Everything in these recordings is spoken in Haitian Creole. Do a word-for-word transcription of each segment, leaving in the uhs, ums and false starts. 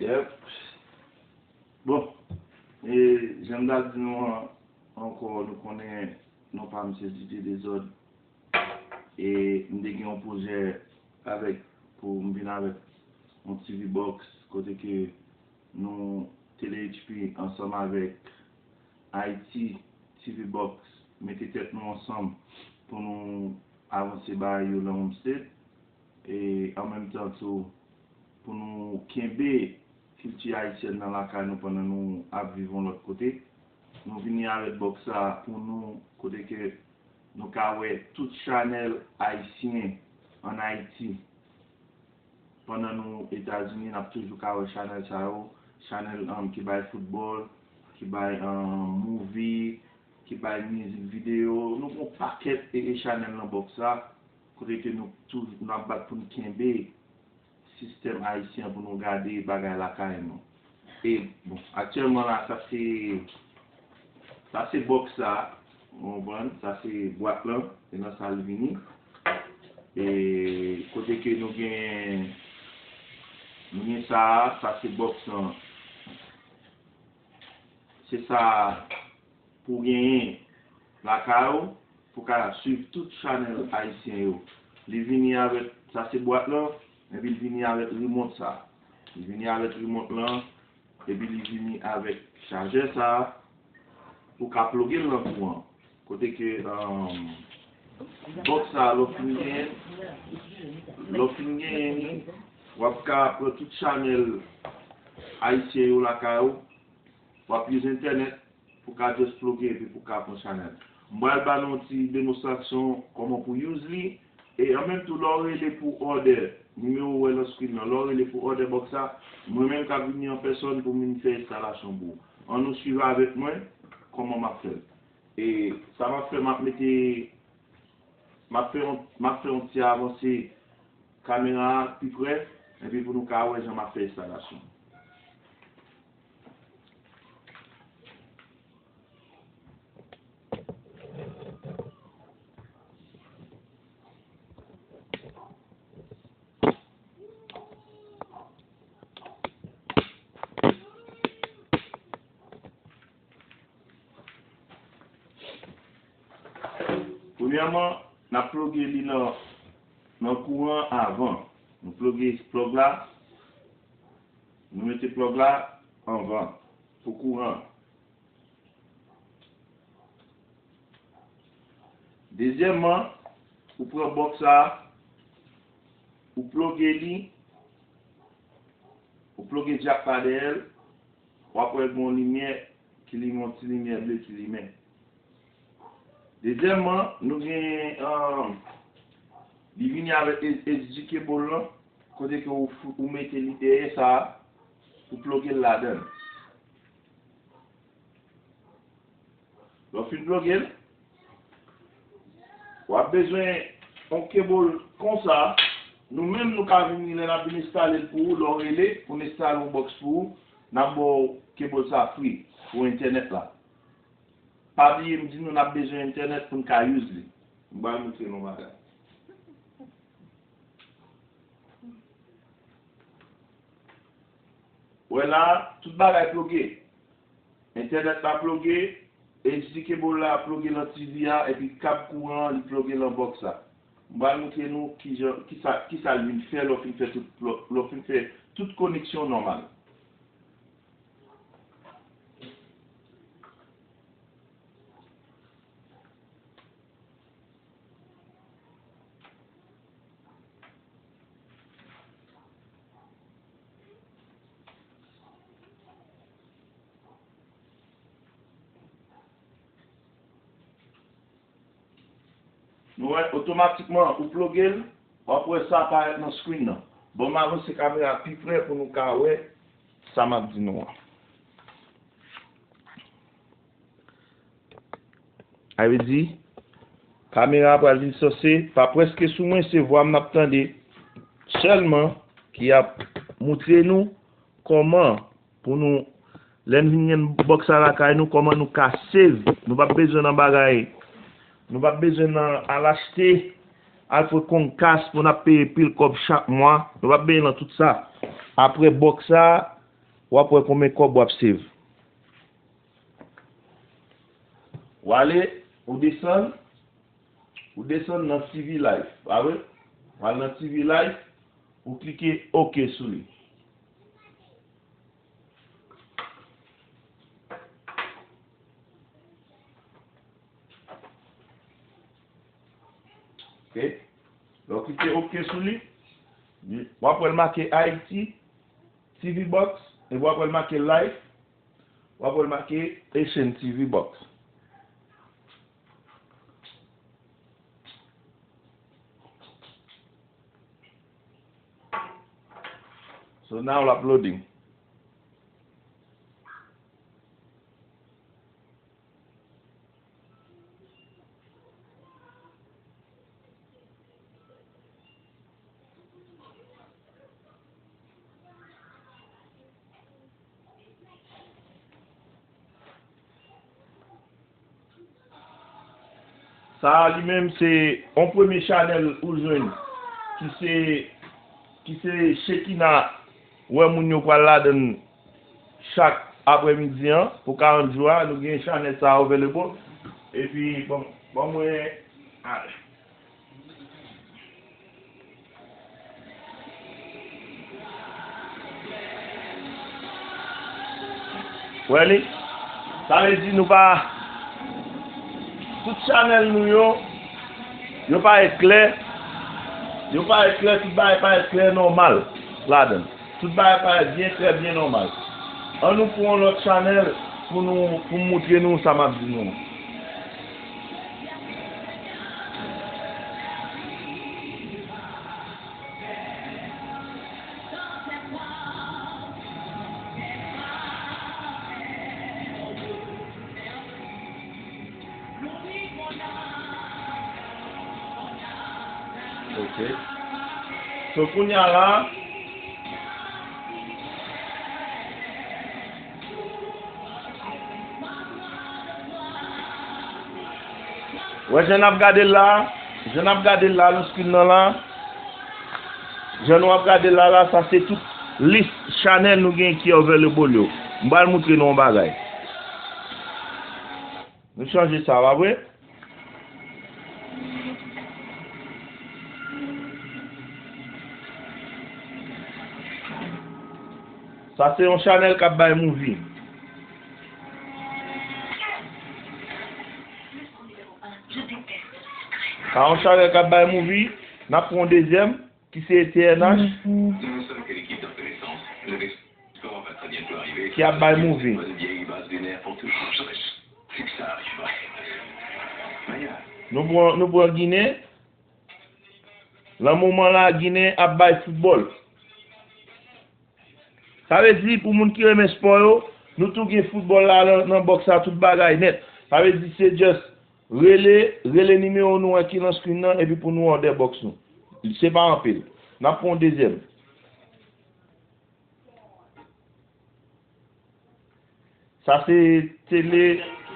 Yep. Bon, e jan m t ap di nou an, ankò, nou konnen non pa m se D J Dezòd. E m te gen yon pwojè avèk, pou m vin avèk yon T V box, kote ke nou, Tele H P ansanm avèk Haiti T V box, mete tèt nou ansanm pou nou avanse bagay yo nan Homestead. E an menm tan tou, pou nou kenbe kilti ayisyèn nan lakay nou pandan nou ap viv yon lòt kote. Nou vini avèk box sa pou nou, kote ke nou ka wè tout chanèl ayisyen ann Ayiti. Pandan nou Etazini, n ap toujou ka wè chanèl sa yo, chanèl, um, ki bay foutbòl, ki bay, um, movie, ki bay mizik videyo. Nou gen yon pakèt e, e chanèl nan box sa, kote ke nou toujou, n ap bat pou n kenbe sistèm ayisyen pou nou gade bagay lakay nou. E, bon, aktyèlman la, sa se, sa se box sa, ou konprann? Sa se bwat lan, e nan sa l vini. E kote ke nou gen, nou gen sa, sa se box lan. Se sa pou genyen lakay ou, pou ka swiv tout chanèl ayisyen yo. Li vini avèk, sa se bwat lan, epi l vini avèk remote sa. Li vini avèk remote lan, epi li vini avèk chajè sa, pou ka ploge l nan kouran. Kote ke, um, box sa, lè w fin genyen, lè w fin genyen li, w ap ka pran tout chanèl ayisyen yo lakay ou, w ap use entènèt, pou ka just ploge epi pou ka pran chanèl. M pral ba nou yon ti demonstrasyon kòman pou use li. E an menm tou, lè w rele pou order, nimewo w wè nan screen nan, lè w rele pou order box sa, mwen menm k ap vini an pèsòn pou m vin fè enstalasyon pou ou. Ann nou swiv avèk mwen kòman m ap fè l. E sa m ap fè, m ap mete, m ap fè yon, m ap fè yon ti avanse kamera a pi prè, epi pou nou ka wè jan m ap fè enstalasyon. Premyèman, n ap ploge li nan, nan kouran avan. Nou ploge plug la, nou mete plug la anvan pou kouran. Dezyèmman, ou pran box sa, ou ploge li, ou ploge jack la dèyè l, w ap wè gen yon limyè ki limen, yon ti limyè ble ki limen. Dezyèmman, nou gen, um, li vini avèk H D cable lan, kote ke ou, ou mete li dèyè sa, ou ploge l ladan l. Lè w fin ploge l, w ap bezwen yon cable konsa. Nou menm, nou ka vini, lè n ap vin enstale l pou ou, lè w rele pou n enstale yon box pou ou, n ap ba w cable sa free pou entènèt la. Pa bliye, m di nou, n ap bezwen entènèt pou n ka use li. M pral montre nou yon bagay. Wè la, tout bagay ploge. Entènèt la ploge, H D cable la ploge nan T V a, epi kab kouran an, li ploge nan box la. M pral montre nou kijan, kisa, kisa l vin fè lè w fin fè tout, lè w fin fè tout koneksyon nòmal. Nou wè, otomatikman, ou ploge l, w ap wè sa parèt nan screen nan. Bon, m avanse kamera pi prè pou nou ka wè sa m ap di nou an. Sa vle di, kamera a pral vin sanse pa prèske sou mwen, se vwa m n ap tande sèlman ki ap montre nou kòman pou nou, lè n vin gen box la lakay nou, kòman nou ka save. Nou p ap bezwen nan bagay, nou p ap bezwen nan al achte, al pran Comcast pou n ap peye pil kòb chak mwa. Nou p ap bezwen nan tout sa. Apre box sa, w ap wè konbyen kòb w ap save. W ale, ou desann, ou desann nan T V Live, pa vre? W al nan T V Live, ou klike oke sou li. Ok. Lè w klike oke sou li, w ap wè l make Haiti T V Box, epi w ap wè l make Live, w ap wè l make Haitian T V Box. So now l ap loading. Sa a li menm se yon premye chanèl ou jwenn ki se, ki se Shekina wè moun yo pral ladann chak aprèmidi an pou karant jou a, nou gen chanèl sa a available. Epi, bon, bon mwen, ale. Wè li? Sa vle di nou pa, tout chanèl nou yo, yo parèt klè, yo parèt klè, tout bagay parèt klè, nòmal ladan l. Tout bagay parèt byen, trè byen, nòmal. An nou pran yon lòt chanèl pou nou, pou m moutre nou sa m ap di nou an. Ok. So, kounye a la, wè jan n ap gade l la, jan n ap gade l la, nan screen nan la, jan nou ap gade l la, la, sa se tout lis chanèl nou gen ki available yo. M pral moutre nou yon bagay. Nou chanje sa, pa vre? Sa se yon chanèl k ap bay movie. Sa yon chanèl k ap bay movie, n ap pran yon dezyèm. Ki se T N H, ki ap bay movie. Nou pran, nou pran Ginen. Nan moman la, Ginen ap bay foutbòl. Sa vle di, pou moun ki renmen spò yo, nou tou gen foutbòl la nan, nan bòks la, tout bagay nèt. Sa vle di, se just rele, rele nimewo nou an ki nan screen nan, epi pou nou order bòks nou. Se pa anpil. N ap pran yon dezyèm. Sa se tele,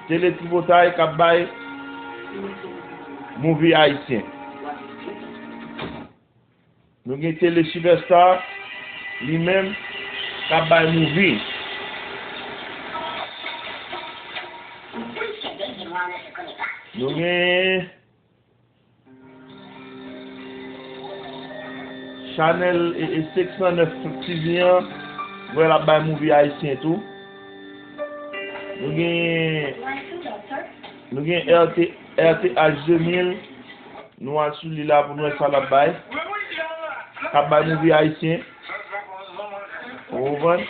tele Tripotay k ap bay movie ayisyen. Nou gen tele Superstar, li menm, k ap bay movie. Nou gen Chanèl, e, e, senk san nèf T V an, wè l ap bay movie ayisyen tou. Nou gen, nou gen R T, R T H de mil. Nou al sou li la pou nou wè sa l ap bay. K ap bay movie ayisyen. Ou konprann?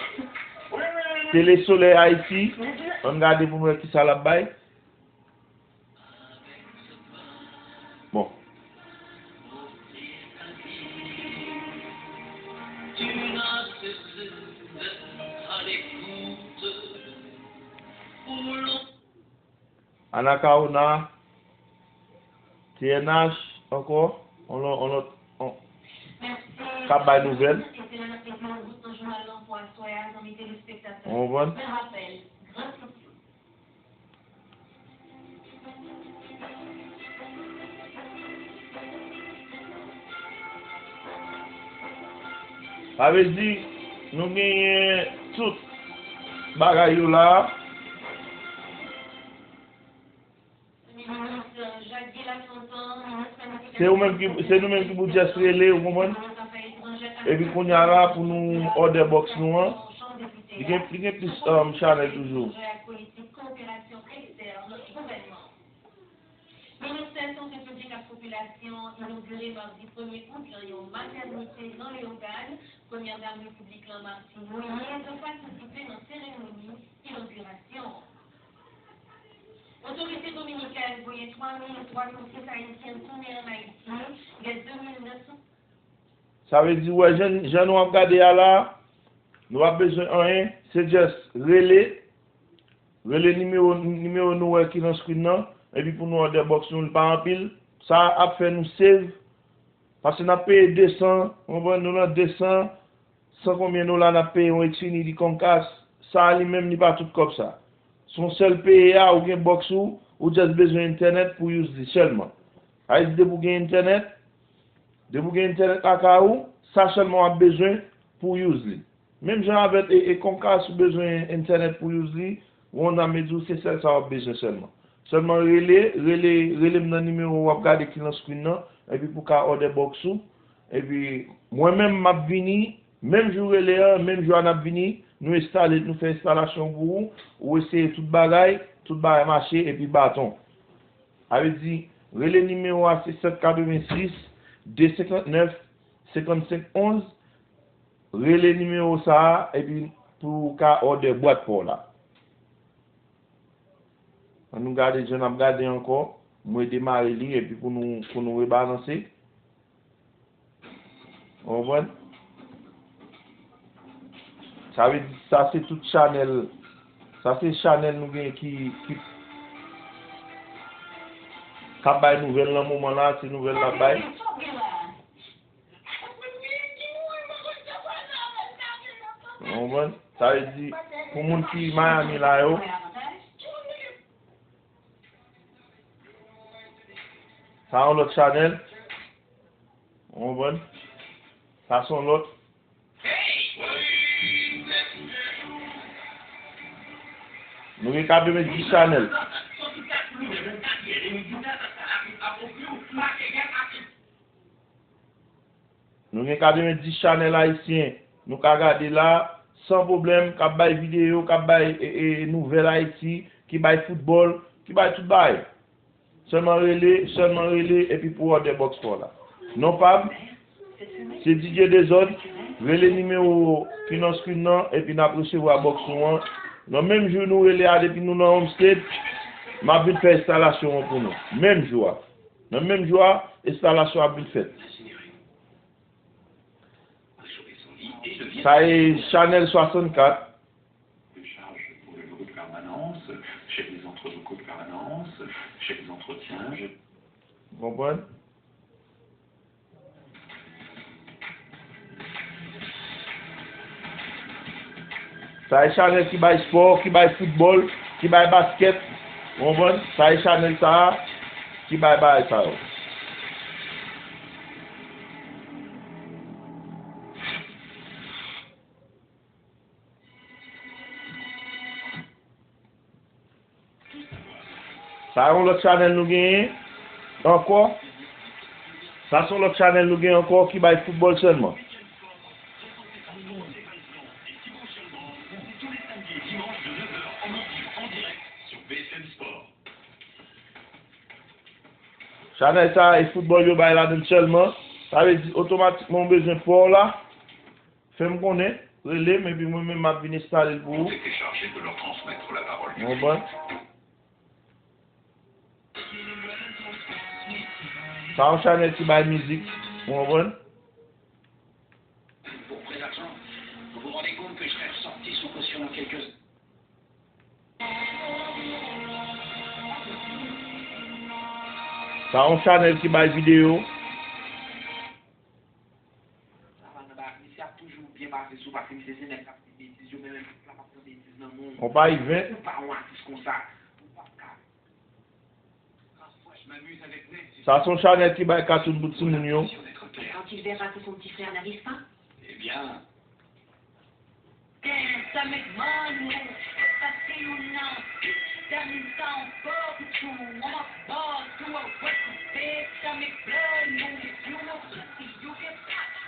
Tele Solèy Ayiti. Ann gade pou nou wè kisa l ap bay. Bon. Anacaona, T N H, ankò, on lòt, on lòt, on, k ap bay nouvèl. Ou konprann? Sa vle di, nou genyen tout Bagay yo la. Se ou menm ki, se nou menm ki pou just rele, ou konprann? Epi kounye a la, pou nou order box nou an, li gen, li gen plis, um, chanèl toujou. Ministè Sante Piblik ak Popilasyon inogire madi premye out lan yon matènite nan Leyogàn. Premyè Dam Repiblik lan, Martine Moïse, patisipe nan seremoni inogirasyon an. Otorite dominikèn voye twa mil twa san sis Ayisyen tounen ann Ayiti, gen de mil nèf san. Sa vle di, wè, jan, jan nou ap gade a la, nou pa bezwen anyen, se just rele, rele nimewo, nimewo nou wè ki nan screen nan, epi pou nou order box nou, li pa anpil, sa ap fè nou save, paske n ap peye de san, ou konprann, nou nan de san, san konbyen dola n ap peye yon Xfinity Comcast, sa li menm li pa tout kòb sa. Se yon sèl peye a, ou gen box ou, ou just bezwen entènèt pou use li sèlman. Sa vle di depi w gen entènèt, depi w gen entènèt lakay ou, sa sèlman w ap bezwen pou use li. Menm jan avèk e, e Comcast ou bezwen entènèt pou use li, Ronda Media se sèl sa w ap bezwen sèlman. Sèlman rele, rele, rele m nan nimewo w ap gade ki nan screen nan, epi pou w ka order box ou. Epi mwen menm m ap vini, menm jou rele an, menm jou a n ap vini, nou enstale, nou fè enstalasyon pou ou, ou eseye tout bagay, tout bagay mache, epi baton. Sa vle di, rele nimewo a se sèt katrevensis, de senkantnèf, senkannsenk onz, rele nimewo sa a, epi pou w ka order bwat pa w la. Ann nou gade, jan n ap gade ankò, mwen demare li, epi pou nou, pou nou rebalanse. Ou konprann? Sa vle di, sa se tout chanèl, sa se chanèl nou gen ki, ki, k ap bay nouvèl nan moman la, se nouvèl l ap bay. Ou konprann? Sa vle di, pou moun ki Miami la yo, sa yon lòt chanèl. Ou konprann? Sa se yon lòt. Nou gen katrevenndis chanèl. Nou gen katrevenndis chanèl ayisyen nou ka gade la, san pwoblèm, k ap bay videyo, k ap bay, e, e, nouvèl Ayiti, ki bay foutbòl, ki bay tout bagay. Sèlman rele, sèlman rele, epi pou order box pa w la. Non pa m, se D J Dezòd, rele nimewo ki nan screen nan, epi n ap resevwa box ou an. Nan menm jou nou rele a, depi nou nan Homestead, m ap vin fè enstalasyon an pou nou. Menm jou a. Nan menm jou a, enstalasyon ap vin fèt. Sa e chanèl swasannkat. De charges pour le locaux de permanence, chèque des entrelocaux de permanence, chèque des entretiens. Ou konprann? Sa e chanèl ki bay spò, ki bay foutbòl, ki bay baskèt. Ou konprann? Sa e chanèl sa a ki bay bagay sa yo. Sa yon lòt chanèl nou genyen ankò. Sa se yon lòt chanèl nou genyen ankò ki bay foutbòl sèlman. Chanèl sa a, e foutbòl yo bay ladan l sèlman. Sa vle di, otomatikman, w bezwen pa w la. Fè m konnen, rele m, epi mwen menm m ap vin enstale l pou ou. Ont été chargés de leur transmettre la parole publique. Ou konprann? Sa yon chanèl ki bay mizik, ou konprann? Pour prêt d'argent, vous vous rendez compte que je serai ressorti sous caution dans quelques Sa yon chanèl ki bay videyo. Travay nan bagay, misye ap toujou byen pase sou, paske misye se nèg k ap di betiz yo, men menm pèp la p ap pran betiz nan men w. Konpayi ven. Ou pa yon atis konsa. Ou p ap ka. Sa se yon chanèl ki bay katoun pou timoun yo. Quand il verra que son petit frère n'arrive pas. Eh bien,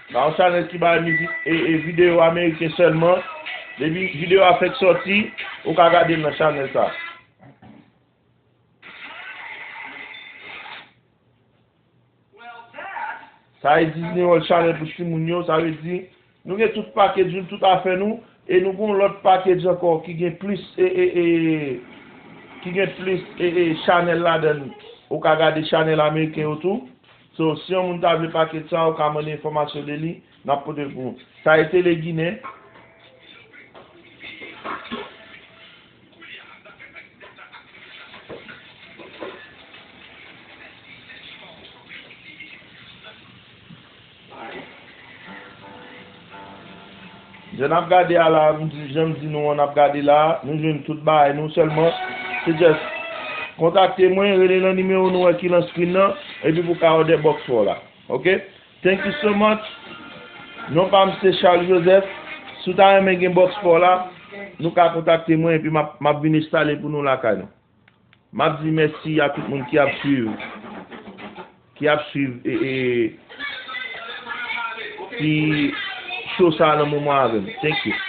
Sa yon chanèl ki bay mizik e, e videyo ameriken sèlman. Depi videyo a fèk sòti, ou ka gade l nan chanèl sa. Sa e Disney World Channel pou timoun yo, sa vle di nou gen tout package nou, tout afè nou, e nou gen yon lòt package ankò ki gen plis e, e, e, ki gen plis e, e, chanèl ladan l. Ou ka gade chanèl ameriken yo tou. So, si yon moun ta vle package sa, ou ka mande enfòmasyon de li, n ap pote l pou ou. Sa e Tele Ginen. Jan n ap gade a la, m di, jan m di nou an, n ap gade la, nou jwenn tout bagay nou, sèlman se just kontakte mwen, rele nan nimewo nou wè ki lan screen nan, epi pou ka òdè box pa w la. Ok? Thank you so much. Non pa m se Charles Joseph. Si w ta renmen gen box pa w la, nou ka kontakte mwen epi m ap, m ap vin enstale pou nou lakay nou. M ap di mèsi a tout moun ki ap swiv, ki ap swiv e, e, ti show sa nan moman avè m. Thank you.